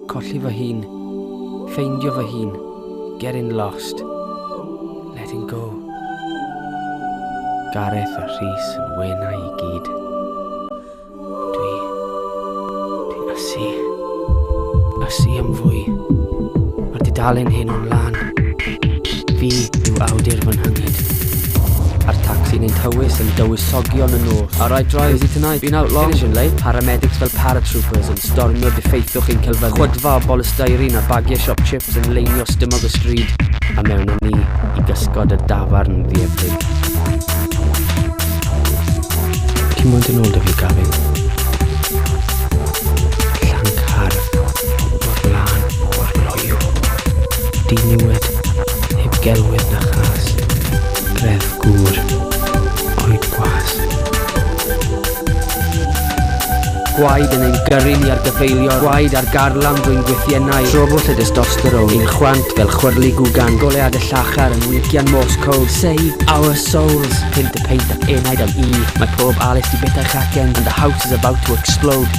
Colli fy hun. Ffeindio fy hun. Getting lost. Letting go. Gareth a Rhys yn wenau i gyd. Dwi... Dwi'n ysu. Ysu am fwy. Mae'r dudalen hyn o'n lan. Fi yw awdur fy nhynged. A'r tacsi'n ein tywys yn dywysogion y nos. Alright, drive, busy tonight, been out long. Finishing late. Paramedics fel paratroopers yn stormio diffeithwch ein celfyddyd. Chwydfa o bolystyrene a bagiau siop chips yn leinio stumog y stryd. A mewn â ni i gysgod y dafarn ddieflig. Ti'n moyn dyn ôl dy fi, Gavin? Llanc hardd, mor lân, mor loyw. Diniwed, heb gelwydd na chas. Greddf gŵr, oed gwas. Gwaed yn ein gyrru ni ar gyfeilior, gwaed ar garlam drwy'n gwythiennau, trobwll y testosterone, ein chwant fel chwyrli gwgan, goleadau llachar yn wincian Morse code, save our souls, pint y peint ac enaid am i, mae pob Alice di bita'i chacen, and the house is about to explode.